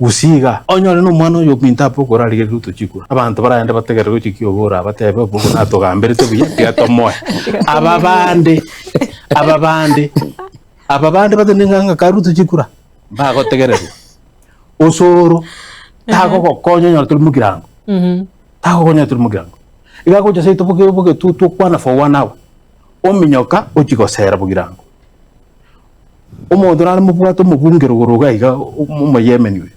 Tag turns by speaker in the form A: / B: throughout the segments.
A: Gusii iga, onyore nomwana oyo ominto abe okorarigereria Ruto chikura, abanto baragende bategerere gochia kiobora batebe obo natogamberete buya tiga tomoe. Aba bande, aba bande, aba bande batende ng'a ng'a ka Ruto chikura, mbagotegererwa. Osoro, tagogokonya onyore tori mogirango, tagogokonya tori mogirango. Iga agocha seito boke boke tokwana for one hour, ominyoka ochia gosera bogirango. Omonto nare mobwate omobunge rogoro iga iga omoyemeni oyo.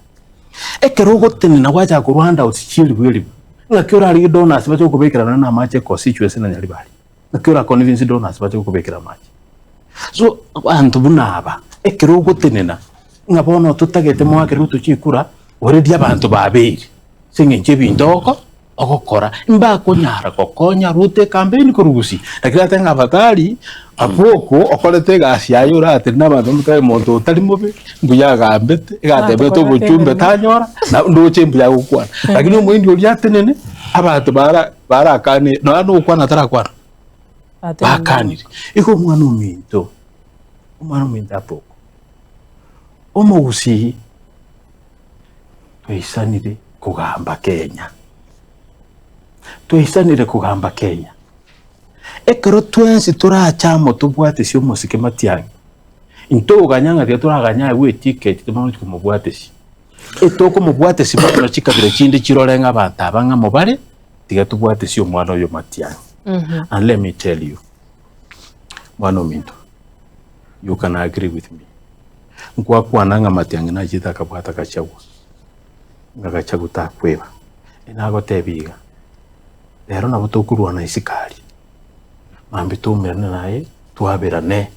A: Ekero ogotenena gwachaka korwa handouts chi'eribu eribu, ng'aki orarigie donors bache gokobekera nonya na amache econstituency na Nyaribari? Ng'aki ora convince donors bache gokobekera amache? So abanto buna aba, ekero ogotenena ng'a bono totagete moakere Ruto chikura, already abanto babeire ase eng'encho ebinto oko. Ogokora, mbakonyara gokonya Ruto ekampeini korwa gusii. Lakini atebe ng'a afadhali Apoko okorete egasi yaye oratere na abanto bamotebie monto otari mobe, mbuya agambete, egatebete obochumbe tanyora, na ndoche mbuya agokwana. Lakini omoindi oria atenene, abanto bara barakane nonya na ogokwana atarakwana, bakanire. Igo omwana ominto, omwana ominto Apoko, omogusii. Twaisanire kogamba Kenya. Twaisanire kogamba Kenya. Ekero twensi torache amo tobwatesie omosike matiang'i, intoganya ng'a tiga toraganye aegwe eticket tomanye gochia komobwatesia. Etokomobwatesia bono chikabira chinde chirore ng'a abanto aba ng'a mobare, tiga tobwatesie omwana oyo matiang'i. And let me tell you, mwana ominto, you can agree with me. Nkwakwana ng'a matiang'i nachete akabwata Gachagua, ng'a Gachagua takweba. Nagotebia iga, rero nabo tokorwana isiko aria, mambia toumerane naye twaberane,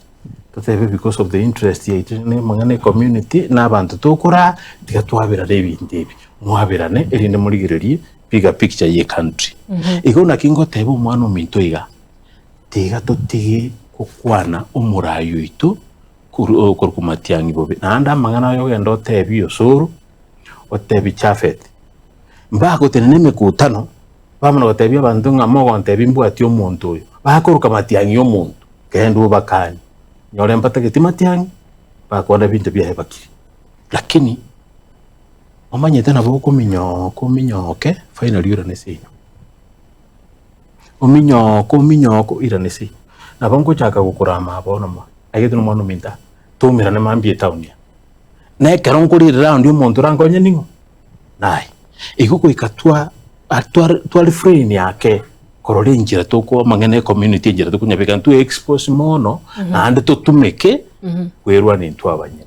A: totebe because of the interest yaito na amang'ana e community na abanto tokoraa, tiga twaberane ebinto ebi, mwaberane erinde morigererie bigger picture ye country. Igo naki ngoteba omwana ominto iga, tiga totige gokwana omorai oito. Korwa matiang'i bobe. Naende amang'ana aya ogende otebie Osoro, otebie Jafeth, mbagotenena emekutano, bamana gotebia abanto ng'a mogontebia mbwatie omonto oyo, bakoroka matiang'i omonto, genda obakanie, nyore mbatageti matiang'i, bakwana ebinto biaye bakire. Lakini omanyete nabo okominyoka ominyoke finally oirane seino. Ominyoke ominyoke oirane seino. Nabo ngochaka gokorama bono mono. Aye tari omwana ominto aa, toumerane mambia etown eye. Na ekero nkorire round omonto orankonye ning'o? Naye. Igo goika twa twa twa refrain ake korora enchera toko amang'ana ecommunity enchera tokonyabeka ntwe expose mono, naende totumeke kwerwania intwe abanyene.